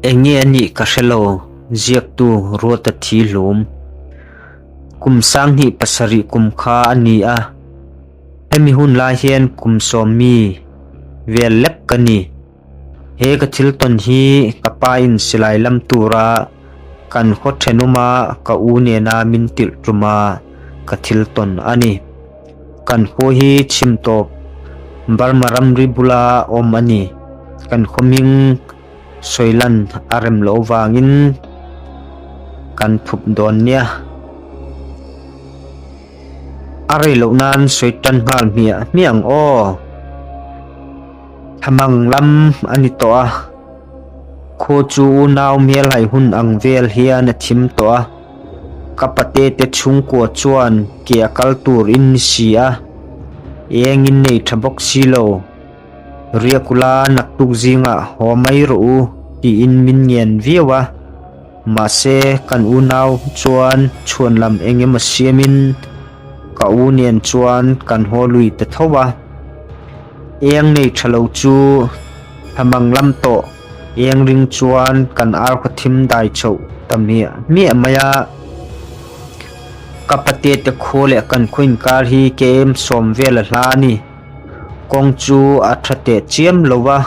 Enge a nih ka hre lo, ziaktu Ruata thi hlum. Kum 2007 kum kha a ni a, hemi hun lai hian kum sawm mi vel lek ka ni. He ka thil tawn hi ka pa in silai lam tura kan khaw thenawma ka u nena min tirh tuma ka thil tawn a ni. Kan khua hi chhim tawp Burma ramri bula awm a ni. Kan khaw hming sawilan a rem loh vangin kan thup dawn nia. A rei loh nan sawi tan nghal hmiah hmiah ang aw. Thlamang lam a ni tawh a, khaw chu unau hmelhai hun ang vel hian a thim tawh a. Ka pate te chhungkua chuan ke a kal tur in ni si a, eng in nei tha bawk si lo. Riakula naktuk zingah haw mai rawh u tiin min ngen viau a, mahse kan unau chuan chhuan lam eng emaw siamin ka u nen chuan kan haw lui ta tho a. Eng nei tha lo chu thlamang lam tawh. Eng ring chuan kan ar khaw thim dai chhoh ta hmiah hmiah mai a. Ka pate te khaw leh kan khaw inkar hi kem sawm vel a hla a ni. Kawng chu a tha teh chiam lo va,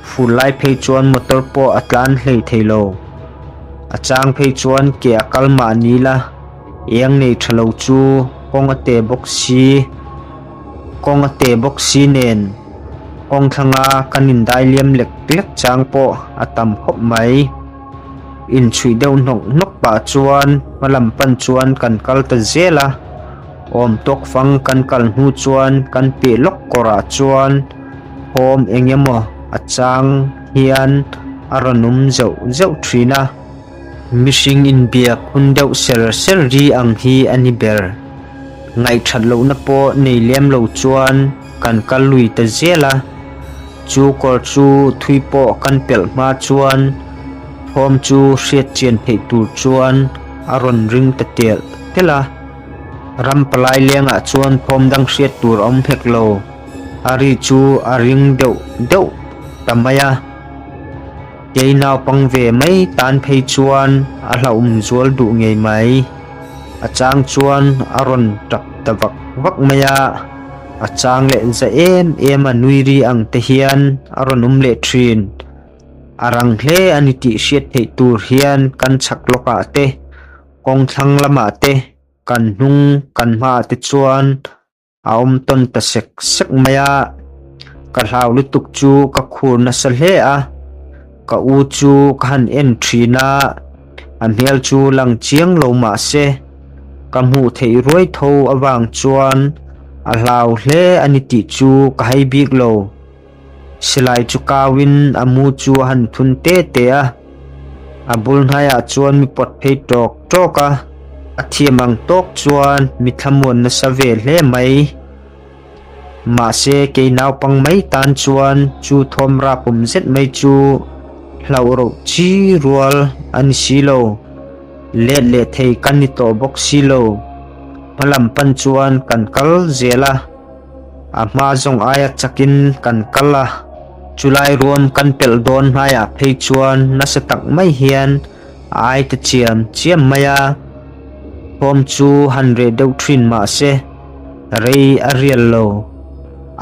fur lai phei chuan motor pawh a tlan hlei thei lo. A chang phei chuan ke a kal mah ni la, eng nei tha lo chu kawng a te bawk si. Kawng a te bawk si nen kawng thlanga kan indai liam lek lek chang pawh a tam khawp mai. Inchhuih deuh hnawk hnawk pah chuan hma lam pan chuan kan kal ta zel a, awm tawk fang kan kal hnu chuan kan piah lawk kawrah chuan thawm eng emaw a chang hian a rawn awm zeuh zeuh thin a. Mihring inbiak hun deuh ser ser ri ang hi a ni ber. Ngaihthat lohna pawh nei lem lo chuan kan kal lui ta zel a, chu kawr chu thui pawh kan pelh hma chuan thawm chu hriat chian theih tur chuan a rawn ring ta telh telh a. Ram palai lengah chuan thawm dang hriat tur a awm hek lo, a ri chu a ring deuh deuh ta mai a. Kei naupang ve mai tan phei chuan a hlauhawm zual duh ngei mai. A chang chuan a rawn tap ta vak vak mai a, a chang leh za em em a nui ri ang te hian a rawn awm leh thin. A rang hle a ni tih hriat theih tur hian kan chhak lawkah te, kawng thlang lamah te, kan hnung kan hmaah te chuan A awm tawn ta sek sek mai a, ka hlau lutuk chu ka khur nasa hle a, ka u chu ka han en thin a, a hmel chu lang chiang lo mah se, ka hmuh theih ruai tho avang chuan a hlau hle a ni tih chu ka hai bik lo. Silai chu kauin a mu chu a han thun te te a, a bul hnaiah chuan mi pawt phei tawk tawk a, a thiam ang tawk chuan mi thlamuan nasa ve hle mai. Mahse kei naupang mai tan chuan chu thawm rapawm zet mai chu hlauh roh chi rual a ni si lo, let leh thei ka ni tawh bawk si lo. Hmalam pan chuan kan kal zel a. A hma zawng aia chakin kan kal a, chulai ruam kan pelh dawn hnaiah phei chuan nasa tak mai hian a ai ta chiam chiam mai a, thawm chu han reh deuh thin mah se rei a rial lo,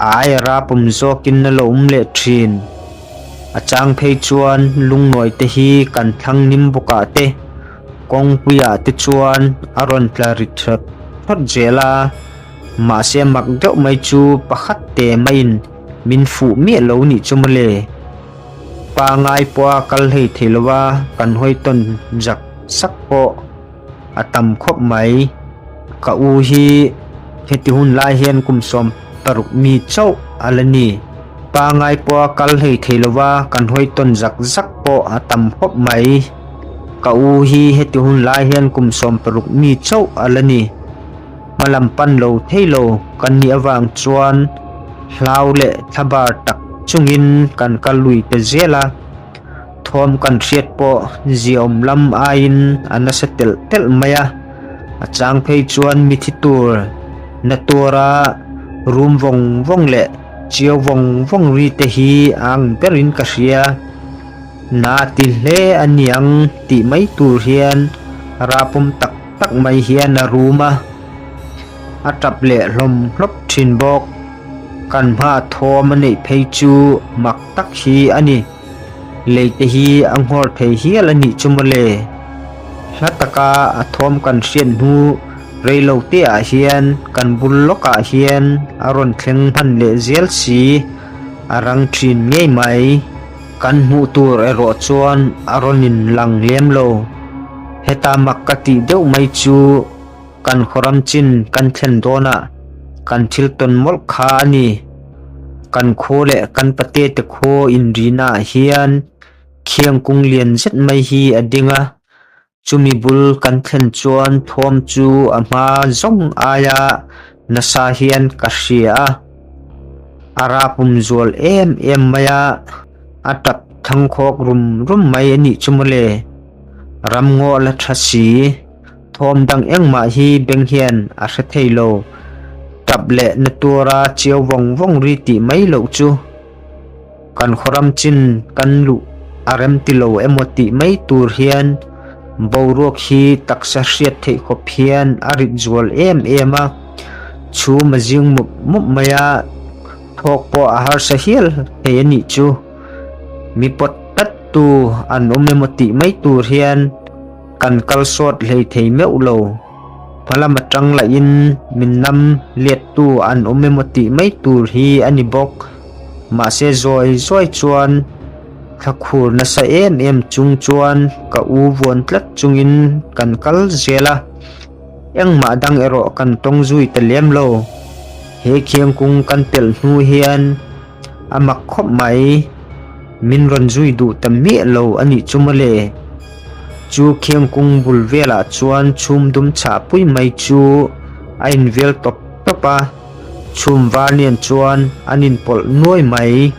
a aia rapawm zawkin a lo awm leh thin. A chang phei chuan lungnawi te hi kan thlang nim bawkah te, kawngpuiah te chuan a rawn tla ri that that zel a. Mahse mak deuh mai chu pakhat te maiin min fuh miah lo nih chu mawle. Pa ngai pawha kal hlei thei lova kan hawi tawn zak sak pawh a tam khawp mai. Ka u hi heti hun lai hian kum 16 mi chauh a la ni. Pa ngai pawha kal hlei thei lova kan hawi tawn zak zak pawh a tam khawp mai. Ka u hi heti hun lai hian kum 16 mi chauh a la ni. Hmalam pan lo thei lo kan nih avang chuan hlau leh thlabar tak chungin kan kal lui ta zel a, thawm kan hriat pawh ziaawm lam aiin a nasa telh telh mai a, a chang phei chuan mithi tur na tura rum vawng vawng leh chiau vawng vawng ri te hi a ang berin ka hria. Na ti hle a niang tih mai tur hian rapawm tak tak mai hian a rum a, a tap leh hlawm hlawp thin bawk. Kan hma thawm a neih phei chu mak tak hi a ni. Lei te hi a nghawr thei hial a nih chu mawle. Hla taka a thawm kan hriat hnu rei lo te ah hian kan bul lawkah hian a rawn thleng hman leh zel si, a rang thin ngei mai. Kan hmuh tur erawh chuan a rawn in lang lem lo. Heta mak ka tih deuh mai chu kan khawram chin kan thlen dawnah kan thil tawn mawlh kha a ni. Kan khaw leh kan pate te khaw inrina ah hian khiang kung lian zet mai hi a ding a, chumi bul kan thlen chuan thawm chu a hma zawng aia nasa hian ka hria a, a rapawm zual em em mai a, a tap thangkhawk rum rum mai a nih chu mawle. Ramngaw la tha si. Thawm dang engmah hi beng hian a hre thei lo. Tap leh na tura chiau vawng vawng ri tih mai loh chu kan khawram chin kan luh a rem ti lo emaw tih mai tur hian boruak hi taksa hriat theih khawp hian a rit zual em em a, chhum a zing mup mup mai a, thawk pawh a harsa hial thei a nih chu. Mi pawt tlat tu an awm emaw tih mai tur hian. Kan kal sawt hlei thei meuh lo. Hmalam atang lahin min nam lettu an awm emaw tih mai tur hi a ni bawk. Mahse zawi zawi chuan thla khur nasa em em chung chuan ka u vuan tlat chungin kan kal zel a. Engmah dang erawh kan tawng zui ta lem lo. He khiangkung kan pelh hnu hian a mak khawp mai. Min rawn zui duh ta miah lo a nih chu mawle. Chu khiangkung bul velah chuan chhum dum chhah pui mai chu a invel tawp tawp a, chhum var nen chuan an inpawlh nuai mai.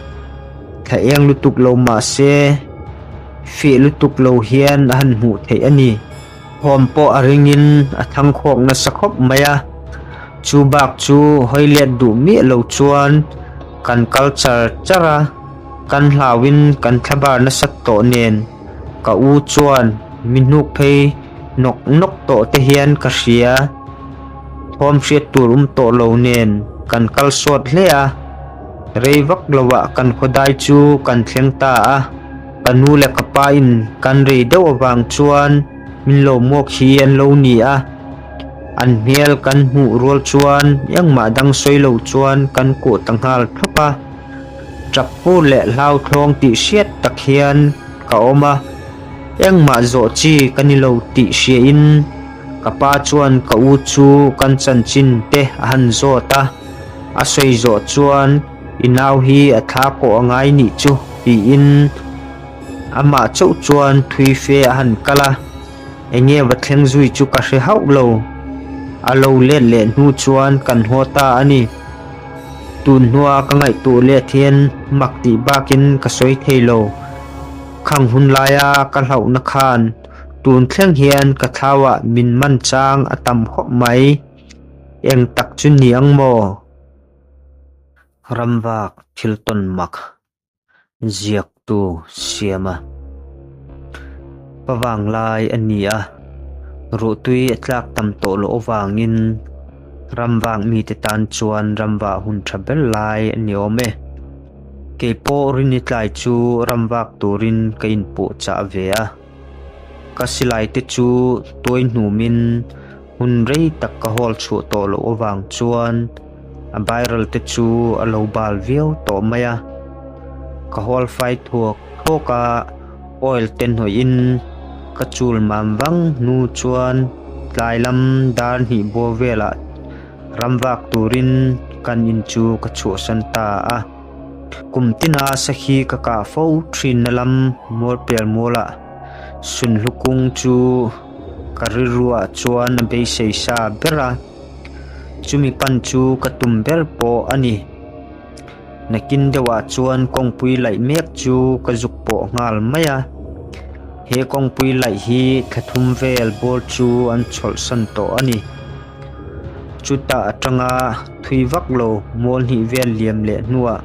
Thla eng lutuk lo mah se feh lutuk lo hian a han hmuh theih a ni. Thawm pawh a ringin a thangkhawk nasa khawp mai a, chu bak chu hawi let duh miah lo chuan kan kal char char a, kan hlauhin kan thlabar nasat tawh nen ka u chuan mi hnuk phei nawk nawk tawh te hian ka hria. Thawm hriat tur awm tawh lo nen kan kal sawt hle a, rei vak lovah kan khawdai chu kan thleng ta a. Ka nu leh ka pa in kan rei deuh avang chuan min lo muak hi an lo ni a, an hmel kan hmuh rual chuan engmah dang sawi lo chuan kan kuah ta nghal thlawp a. Tap pur leh hlauthawng tih hriat tak hian ka awm a, engmah zawh chi ka ni lo tih hria in ka pa chuan ka u chu kan chanchin te a han zawt a, a sawi zawh chuan I nau hi a thla kawh a ngai nih chu tiin amah chauh chuan thui fe a han kal a, enge va thleng zui chu ka hre hauh lo. A lo let leh hnu chuan kan haw ta a ni. Tun hnua ka ngaihtuah let hian mak tih bakin ka sawi thei lo. Khang hun laia ka hlauhna khan tun thleng hian ka thlauah min man chang a tam khawp mai. Eng tak chu ni ang maw? Ramvak thil tawn mak ziaktu siama pavang lai a ni a, ruhtui a tlak tam tawh loh avangin ramvak mite tan chuan ramvah hun tha ber lai a ni awm e. Keipawh rini tlai chu ramvak turin ka inpuahchah ve a. Ka silai te chu tuai hnumin hun rei tak ka hawl chhuah tawh loh avang chuan a viral te chu a lo bal viau tawh mai a. Ka hawl fai thuak thuak a, oil te hnawih in ka chul mam vang hnu chuan tlai lam dar hnih bawr velah ram vak turin kan in chu ka chhuahsan ta a. Kum tina sakhi ka kah fo thinna lam mualpial mualah sunhlu kung chu ka rilruah chuan a beisei sa ber a, chumi pan chu ka tum ber pawh a ni. Nakin deuhah chuan kawngpui laih mek chu ka zuk pawh nghal mai a, he kawngpui laih hi thla thum vel bawr chu an chhawlhsan tawh a ni. Chutah atanga thui vak lo mual hnih vel liam leh hnuah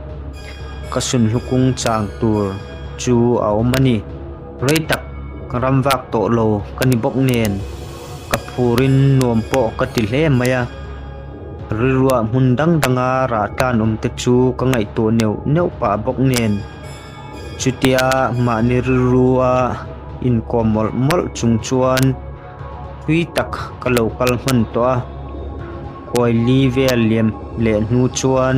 ka sunhlu kung chang tur chu a awm a ni. Rei tak ram vak tawh lo ka ni bawk nen ka phurin nuam pawh ka ti hle mai a. Rilruah hmun dang danga rah tlan awm te chu ka ngaihtuah neuh neuh pah bawk nen chutia mahni rilrua inkawm mawlh mawlh chung chuan thui tak ka lo kal hman tawh a. Khuai li vel liam leh hnu chuan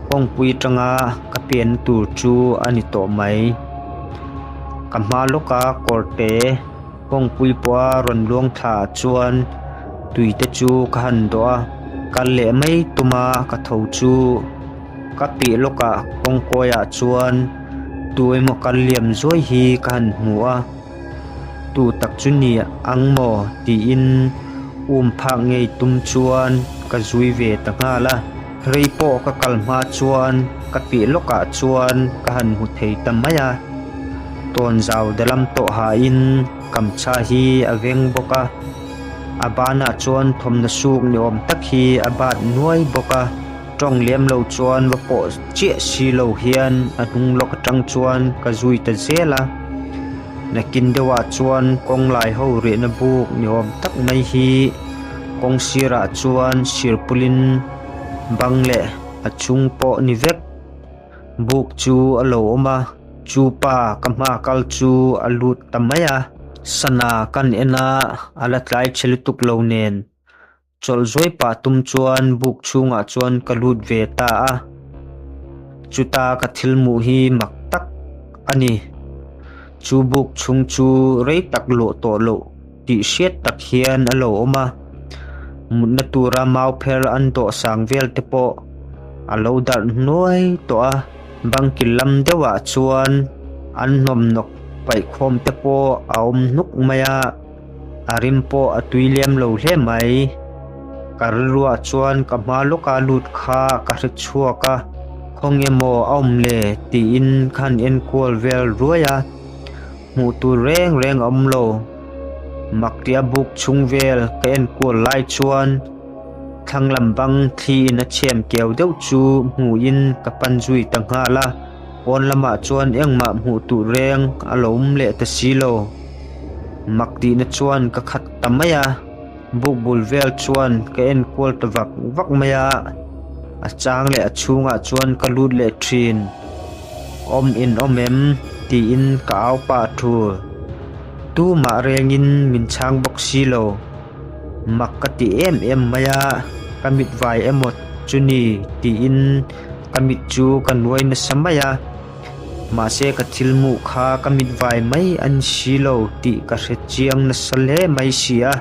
kawngpui atanga ka pianna tur chu a ni tawh mai. Ka hma lawka kawrte kawngpui pawha rawn luang thla ah chuan tui te chu ka han dawh a, kal leh mai tuma ka tho chu ka piah lawkah kawngkawi ah chuan tu emaw kal liam zuai hi ka han hmu a. Tu tak chu ni ang maw tiin um phak ngei tum chuan ka zui ve ta nghal a. Rei pawh ka kal hma chuan ka piah lawkah chuan ka han hmu thei ta mai a. Tawnzau dalam tawh hain kamcha hi a veng bawk a, a banah chuan thawmhnaw suk ni awm tak hi a bat nuai bawk a. Tawng lem lo chuan va pawh chiah si lo hian a hnung lawk atang chuan ka zui ta zel a. Nakin deuhah chuan kawng lai ho riahna buk ni awm tak mai hi kawng sirah chuan sirpulin bang leh a chung pawh ni vek buk chu a lo awm a. Chu pa ka hma kal chu a lut ta mai a. Sana kan en a, a la tlai chhe lutuk lo nen. Chawlh zuai pah tum chuan buk chhungah chuan ka lut ve ta a, chuta ka thil hmuh hi mak tak a ni. Chu buk chhung chu rei tak luah tawh loh tih hriat tak hian a lo awm a, mutna tura mau pher an dawh sang vel te pawh a lo darh hnuai tawh a, bangkil lam deuhah chuan an hnawmhnawk paihkhawm te pawh a awm hnuk mai a. A rim pawh a tui lem lo hle mai. Ka rilruah chuan ka hma lawka lut kha ka hre chhuak a, khawnge maw a awm le tiin ka han enkual vel ruai a, hmuh tur reng reng a awm lo. Maktia buk chhung vel ka enkual lai chuan thlang lam bang thli in a chhem keu deuh chu hmuhin ka pan zui ta nghal a. Pawn lamah chuan engmah hmuh tur reng a lo awm leh ta si lo. Mak tihna chuan ka khat ta mai a, buk bul vel chuan ka en kual ta vak vak mai a, a chang leh a chhungah chuan ka lut leh thin. Awm in awm em? tiin ka au pah thul. Tumah rengin min chhang bawk si lo. Mak ka ti em em mai a, ka mit vai emaw chu ni tiin ka mit chu ka nuai nasa mai a, mahse ka thil hmuh kha ka mit vai mai a ni si lo tih ka hre chiang nasa hle mai si a,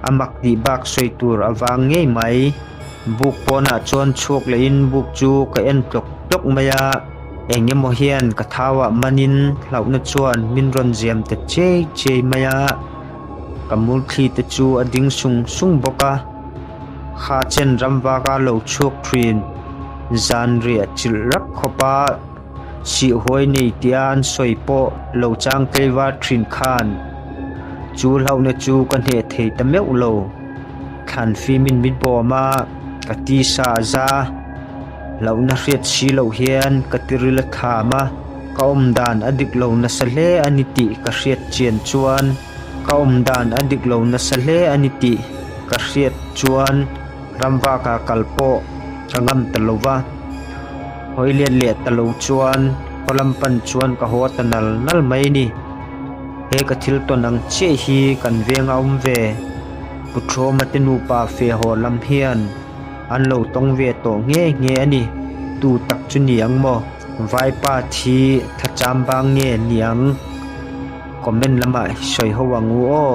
a mak tih bak sawi tur a vang ngei mai. Buk pawnah chuan chhuak lehin buk chu ka en tlawk tlawk mai a, eng emaw hian ka thauah manin hlauhna chuan min rawn ziam ta chiai chiai mai a. Ka murthli te chu a ding sung sung bawk a, kha chen ram vaka lo chhuak thin zan riah chilh rap khawp a sihhuai nei tia an sawi pawh lo chang tlaivar thin khan chu hlauhna chu ka hneh thei ta meuh lo. Thlan fimin min bawm a, ka tisa a za. Hlauhna hriat si loh hian ka tiril a tham a, ka awm dan a dik lo nasa hle a ni tih ka hriat chian chuan ka awm dan a dik lo nasa hle a ni tih ka hriat chuan ramvaka kal pawh ka ngam ta lo va. Hawi let leh ta lo chuan khaw lam pan chuan ka haw ta nal nal mai a ni. He ka thil tawn ang chiah hi kan veng a awm ve. Pu Thawma te nupa fe haw lam hian. An lo tawng ve tawh nghe nghe a ni. Tu tak chu ni ang maw? Vaipa thi tha cham bang nge ni ang? Comment lamah hi sawi ho ang u aw.